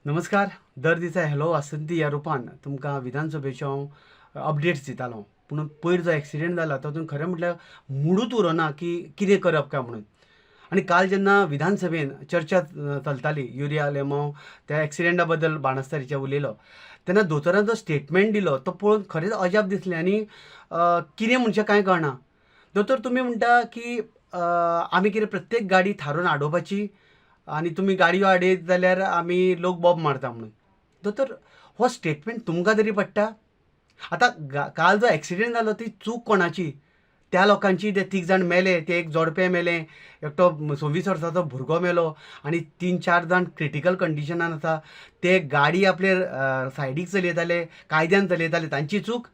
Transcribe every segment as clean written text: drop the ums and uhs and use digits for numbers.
नमस्कार. दर दिसा हॅलो वासंती ह्या रुपान तुमकां विधानसभेच्यो हांव अपडेट्स दितालो. पूण पयर जो एक्सिडेंट जाला तातूंत खरें म्हटल्यार मुडूच उरना की कितें करप काय म्हणून. आनी काल जेन्ना विधानसभेन चर्चा चलताली, युरी आलेमांव त्या एक्सिडेंटा बद्दल बाणस्तारीच्या उलयलो तेन्ना दोतोरान जो स्टेटमेंट दिलो तो पळोवन खरेंच अजाप दिसलें आनी कितें म्हणचें कांय कळना. दोतोर, तुमी म्हणटा की आमी कितें प्रत्येक गाडी थारोवन आडोवपाची आनी तुमी गाडयो आडयत जाल्यार आमी लोक बोब मारता म्हणून. दोतोर, हो स्टेटमेंट तुमकां तरी पडटा? आतां काल जो एक्सिडेंट जालो ती चूक कोणाची? त्या लोकांची, ते तीग जाण मेले, ते एक जोडपें मेलें, एकटो 26 वर्साचो भुरगो मेलो आनी 3-4 जाण क्रिटिकल कंडिशनान आसा. ते गाडी आपले सायडीक चलयताले, कायद्यान चलयताले, तांची चूक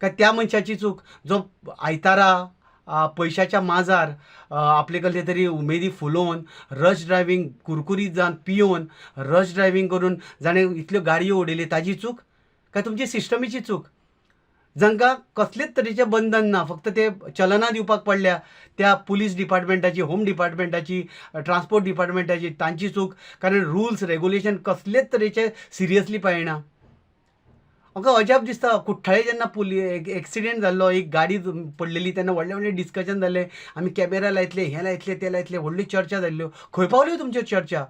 काय त्या मनशाची चूक जो आयतारा पयशाच्या माजार आपले कसले तरी उमेदी फुलोवन रश ड्रायव्हींग, कुरकुरीत जावन पियोवन रश ड्रायव्हींग करून जाणें इतल्यो गाडयो उडयल्यो ताजी चूक काय तुमची सिस्टमीची चूक? जांकां कसलेच तरेचें बंधन ना, फक्त ते चलना दिवपाक पडल्या त्या पुलीस डिपार्टमेंटाची, होम डिपार्टमेंटाची, ट्रान्सपोर्ट डिपार्टमेंटाची, तांची चूक? कारण रुल्स रेगुलेशन कसलेच तरेचे सिरियसली पळयना. म्हाका अजाप दिसता, कुठ्ठाळे जेन्ना एक्सिडेंट जाल्लो, एक गाडी पडलेली, तेन्ना व्हडलें व्हडलें डिस्कशन जालें, आमी कॅमेरा लायतले, हें लायतले, तें लायतले, व्हडल्यो चर्चा जाल्ल्यो. खंय पावल्यो तुमच्यो चर्चा?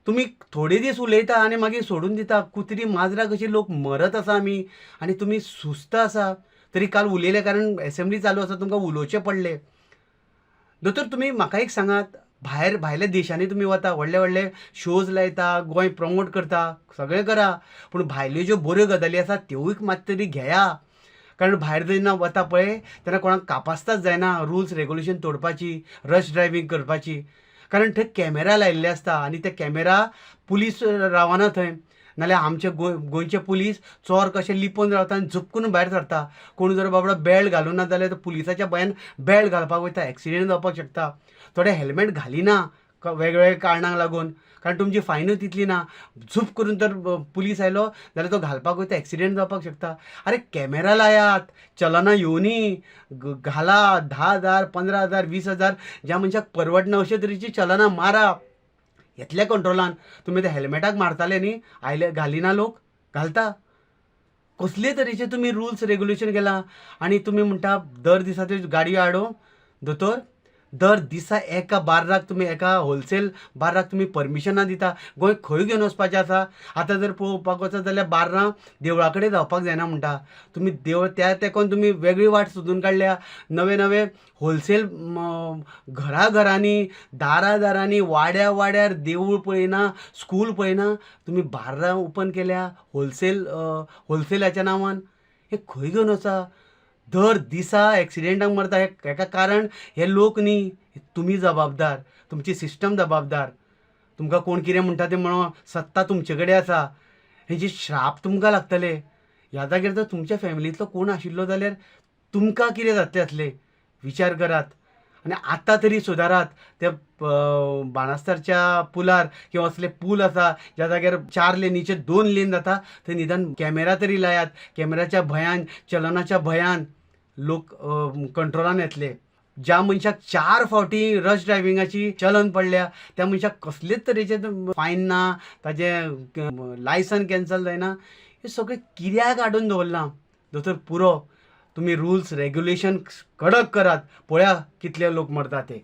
तुमी थोडे दीस उलयता आनी मागीर सोडून दिता. कुत्री माजरां कशी लोक मरत आसा आमी आनी तुमी सुस्त आसा. तरी काल उलयले कारण एसेंब्ली चालू आसा, तुमकां उलोवचें पडलें. दोतोर, तुमी म्हाका एक सांगात, भायर भायल्या देशांनी तुमी वता, व्हडले व्हडले शोज लायता, गोंय प्रमोट करता, सगळें करा, पूण भायल्यो ज्यो बऱ्यो गजाली आसा त्योय मात तरी घेया. कारण भायर जेन्ना वता पळय तेन्ना कोणाक कापास्ताच जायना रुल्स रेगुलेशन तोडपाची, रश ड्रायव्हींग करपाची. कारण थंय कॅमेरा लायिल्ले आसता आनी ते कॅमेरा पुलीस रावना थंय, नाल्यार आमचे गोंयचे पुलीस चोर कशे लिपोवन रावता आनी झपकून भायर सरता. कोण जर बाबडो बेल्ट घालूना जाल्यार तो पुलिसाच्या भंयान बेल्ट घालपाक वयता, एक्सिडेंट जावपाक शकता. थोडे हेल्मेट घालिना वेगवेगळ्या कारणांक लागून, कारण तुमची फायनूय तितली ना. झूप करून तर पुलीस आयलो जाल्यार तो घालपाक वयता, एक्सिडेंट जावपाक शकता. अरे कॅमेरा लायात, चलना येवनी घाला, 10,000, 15,000, 20,000, ज्या मनशाक परवडना अशे तरेची चलना मारा. येतल्या कंट्रोलान. तुमी ते हेल्मेटाक मारताले न्ही, आयले घालिना लोक घालता. कसले तरेचे तुमी रुल्स रेगुलेशन केला आनी तुमी म्हणटा दर दिसा त्यो गाडयो हाडूं. दोतोर, दर दिसा एका बार्राक तुमी, एका होलसेल बार्राक तुमी परमिशनां दिता. गोंय खंय घेवन वचपाचें आसा? आतां जर पळोवपाक वचत जाल्यार बार्रां देवळा कडेन जावपाक जायना म्हणटा तुमी. देवळ त्या तेंकोन तुमी वेगळी वाट सोदून काडल्या. नवे नवे होलसेल घरा घरांनी, दारा दारांनी, वाड्या वाड्यार, देवूळ पळयना, स्कूल पळयना, तुमी बार्रां ओपन केल्या होलसेलाच्या नांवान. हें खंय घेवन वचा? दर दिसा एक्सिडेंटाक मरता हे हेका कारण हे लोक न्ही, तुमी जबाबदार, तुमची सिस्टम जबाबदार. तुमकां कोण कितें म्हणटा तें म्हणून सत्ता तुमचे कडेन आसा, हेजी श्राप तुमकां लागतले. ह्या जाग्यार जर तुमच्या फॅमिलींतलो कोण आशिल्लो जाल्यार तुमकां कितें जातलें आसलें, विचार करात आनी आतां तरी सुदारात. त्या बाणस्तारच्या पुलार किंवा असले पूल आसा ज्या जाग्यार 4 लेनीचे 2 लेन जाता, थंय निदान कॅमेरा तरी लायात. कॅमेराच्या भंयान, चलनाच्या भंयान लोक कंट्रोलान येतले. ज्या मनशाक 4 फावटी रश ड्रायव्हिंगाची चलन पडल्या त्या मनशाक कसलेच तरेचें फायन ना, ताजें लायसन कॅन्सल जायना. हें सगळें कित्याक हाडून दवरलां? दोतोर, पुरो, तुमी रुल्स रेगुलेशन कडक करात, पळया कितले लोक मरता ते.